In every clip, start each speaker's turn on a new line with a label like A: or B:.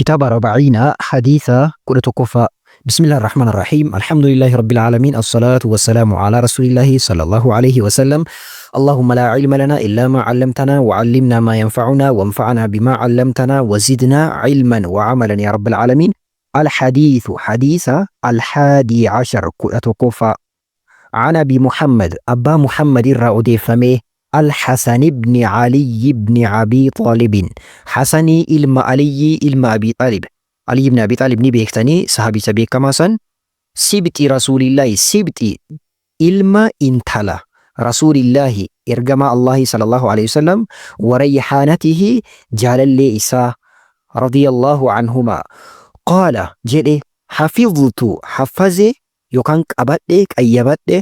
A: Kitaaba Arba'iina hadiisa 11ffaa. Bismillaahi Rahmaani Rahiim. Alhamdulillaahi Rabbil Aalamiin. Assalaatu wassalaamu alaa Rasuulillaahi sallallahu alayhi wasallam. Allahumma laa ilma lanaa illaa maa 'allamtanaa wa 'allimnaa maa yanfa'unaa wanfa'naa bimaa 'allamtanaa wa zidnaa 'ilman wa 'amalan yaa Rabbil Aalamiin. Al-hadiithu hadiisa al-haadii 'ashar 11ffaa. An Abi Muhammad Abbaa Muhammad irraa odeeffamee Al-Hasan ibni Aliyyi ibni Abii Xaalibin Hasanii ilma Aliyyii ilma Abii Xaalib Aliyyi ibni Abii Xaalib ni beektanii sahaabicha beekamaa san Sibxi Rasuulillaahi Sibxi ilma intala Rasuulillaahi ergamaa Allaahii sallallaahu aleyhi wasallam wa rayhaanatihi jaalallee isaa radiyallaahu anhumaa qaala jedhe hafidhtu haffaze yookaan qabadhe, qayyabadhe,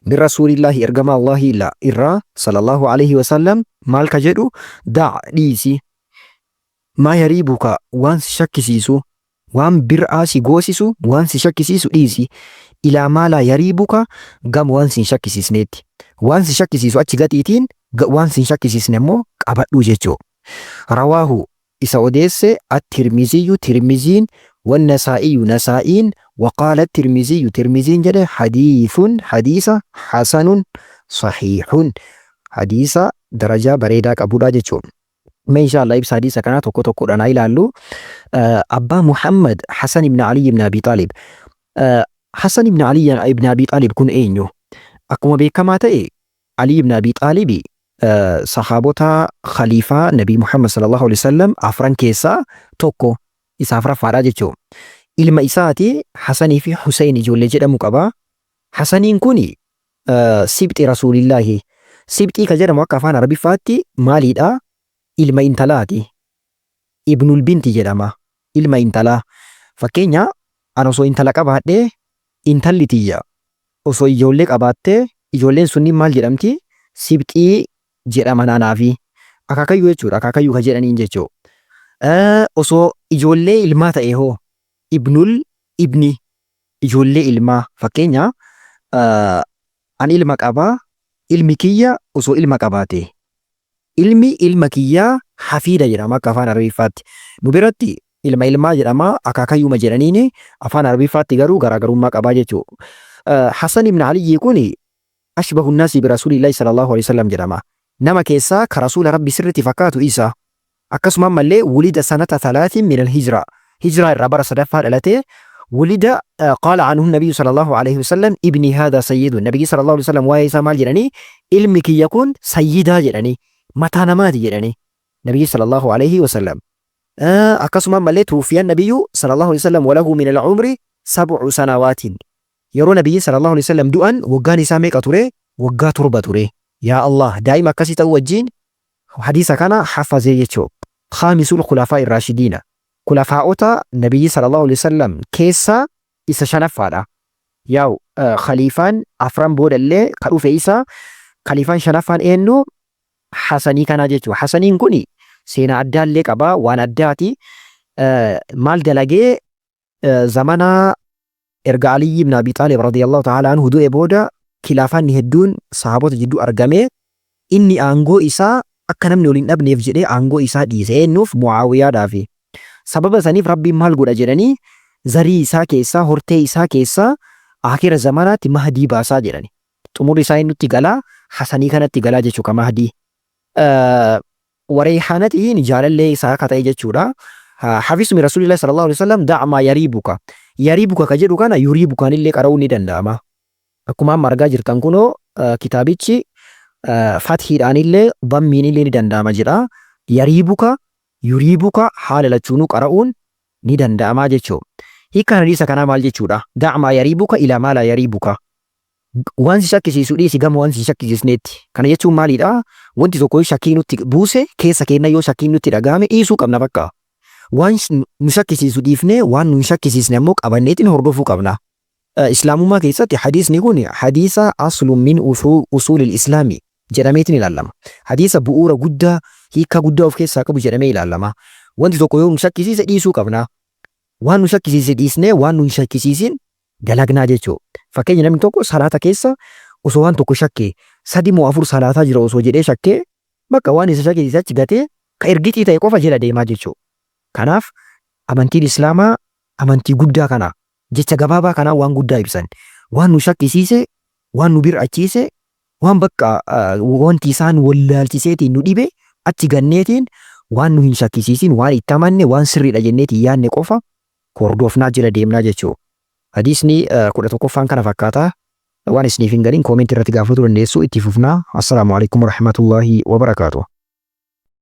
A: min Rasuulillaahi ergamaa Allaahii irraa, sallallaahu aleyhi wa sallam, maal ka jedhu, da' dhiisi, maa yariibuka waan si shakkisiisu, waan bir'aa si goosisu, waan si shakkisiisu dhiisi, ilaa maa laa yariibuka gama waan si hin shakkisiisneetti. Waan si shakkisiisu achi gatiitiin waan si hin shakkisiisne immoo qabadhuu jechuu. Rawaahu isa odeesse At-Tirmiziyyu Tirmiziin Wan-Nasaa'iyyu Nasaa'iin Waqaala At-Tirmiziyyu Tirmiziin jedhe Hadiithun hadiisa hasanun sahiihun hadiisa darajaa bareedaa qabuudha jechuun. Mee inshaa Allah ibsa hadiisa kanaa tokko tokkodhaan haa ilaallu. Abbaa Muhammad Hasan ibn Ali ibn Abi Xaalib. Hasan ibn Ali ibn Abi Xaalib kun eenyu? Akkuma beekamaa ta'e Ali ibn Abi Xaalibi sahaabota khaliifaa Nabii Muhammad sallallahu alaihi wasallam afran keessaa tokko isa afraffaadha jechuudha. Ilma isaati Hasanii fi Huseyn ijoollee jedhamu qaba. Hasaniin kun sibxi Rasuulillaahi. Sibxii ka jedhamu akka afaan Arabiffaatti maaliidha? Ilma intalaati. Ibnul binti jedhama. Ilma intalaa. Fakkeenya an osoo intala qabaadhee intalli tiyya osoo ijoollee qabaattee ijoolleen sunniin maal jedhamti? Sibxii jedhaman anaafi. Akaakayyuu jechuudha. Akaakayyuu ka jedhaniin jechuu. Osoo ijoollee ilmaa ta'e hoo ibnul ibni ijoollee ilmaa fakkeenya an ilma qaba ilmi kiyya osoo ilma qabaate Ilmi ilma kiyyaa Hafiida jedhama akka afaan Arabiffaatti. Nu biratti ilma ilmaa jedhama akaakayyuma jedhaniini afaan Arabiffaatti garuu garaagarummaa qabaa jechuu. Hasan ibn Aliyyii kun ashbahu nnaasi birasuulillaahi sallallahu aleyhi wasallam jedhama. Nama keessaa ka Rasuula Rabbi sirritti fakkaatu isa. Akkasuma ammallee wulida sanata thalaatin minal hijraa. Hijraa irraa bara sadaffaa dhalate. Wulida qaala anhu nabiyyu sallallahu aleyhi wasallam ibni haadha sayyidun. Nabiyyi sallallahu aleyhi wasallam waa'ee isaa maal jedhanii? Ilmi kiyya kun sayyidaa jedhanii. Mataa namaati jedhanii. Nabiyyi sallallahu aleyhi wasallam. Akkasuma ammallee tuwuffiya nabiyyu sallallahu aleyhi wasallam walahu minal umri sab'u sanawaatin. Yeroo Nabiyyiin sallallaahu aleyhi wa sallam du'an waggaan isaa meeqa ture? Waggaa 7 ture. Yaa Allaah! Daa'ima akkasii ta'uu wajjiin hadiisa kana hafazee jechuu. Khaamisul khulafaa'i raashidiina. Khulafaa'ota Nabiyyii sallallaahu aleyhi wa sallam keessaa isa shanaffaadha. Yaw khaliifaan afran booda illee ka dhufe isa. Khaliifaan shanaffaan eennu? Hasanii kanaa jechuu. Hasaniin kuni seenaa addaa illee qaba. Waan addaati. Maal dalagee zamana Erga Aliyyi ibn Abi Xaalib radiyallahu ta'ala anhu du'e booda kilaafaanni hedduun sahaabota jidduu argame. Inni aangoo isaa akka namni ol hin dhabneef jedhee aangoo isaa dhiise. Eenyuuf? Mu'aawiyaadhaafi. Sababa saniif Rabbiin maal godha jedhanii zarii isaa keessaa, hortee isaa keessaa aakhira zamanaatti Mahdii baasaa jedhani. Xumurri isaa eenyutti galaa? Hasanii kanatti galaa jechuu ka Mahdii. Wareyhaanatihiin jaalallee isaa ka ta'e jechuudha. Hafismi Rasuulillahi sallallahu alaihi wasallam da'a maa yariibuka. Yariibuka ka jedhu kana yuriibukaan illee qara'uun ni danda'ama. Akkuma amma argaa jirtan kunoo kitaabichi fathiidhaan illee dammiin illee ni danda'ama jedha. Yariibuka yuriibuka haala lachuunuu qara'uun ni danda'ama jechuudha. Hiikkaan hadiisa kanaa maal jechuudha? Da'a maa yariibuka ilaa maa laa yariibuka. Waan si shakkisiisu dhiisi gama waan si hin shakkisiisneetti. Kana jechuun maaliidha? Wanti tokko yoo shakkii nutti buuse keessa keenya yoo shakkiin nutti dhaga'ame dhiisuu qabna bakka. Waan nu shakkisiisu dhiifnee waan nu hin shakkisiisne ammoo qabanneetiin hordofuu qabna. Islaamummaa keessatti hadiisni kun hadiisa aslun min usuulil islaami jedhameetiin ilaalama. Hadiisa bu'uura guddaa hiikkaa guddaa of keessaa qabu jedhamee ilaalama. Wanti tokko yoo nu shakkisiise dhiisuu qabna. Waan nu shakkisiise dhiisnee waan nu hin shakkisiisin dalagnaa jechuu. Fakkeenya namni tokko salaata keessa osoo waan tokko shakkee sadi moo afur salaataa jira osoo jedhee shakkee bakka waan isa shakkisiise achi gatee ka ergixii ta'e qofa jala deemaa jechuu. Kanaaf Amantiin Islaamaa amantii guddaa kana jecha gabaabaa kanaan waan guddaa ibsan. Waan nu shakkisiise, waan nu bir'achiise, waan bakka wanti isaan wallaalchiseetiin nu dhibe achi ganneetiin waan nu hin shakkisiisin, waan itti amanne, waan sirriidha jenneetiin yaanne qofa hordofnaa jala deemnaa jechuudha. Hadiisni 11ffaan kana fakkaata. Waan isiniif hin galin comment irratti gaafachuu dandeessu. Itti fufnaa. Assalaamu alaikum warahmatullaahi wabarakaatuh.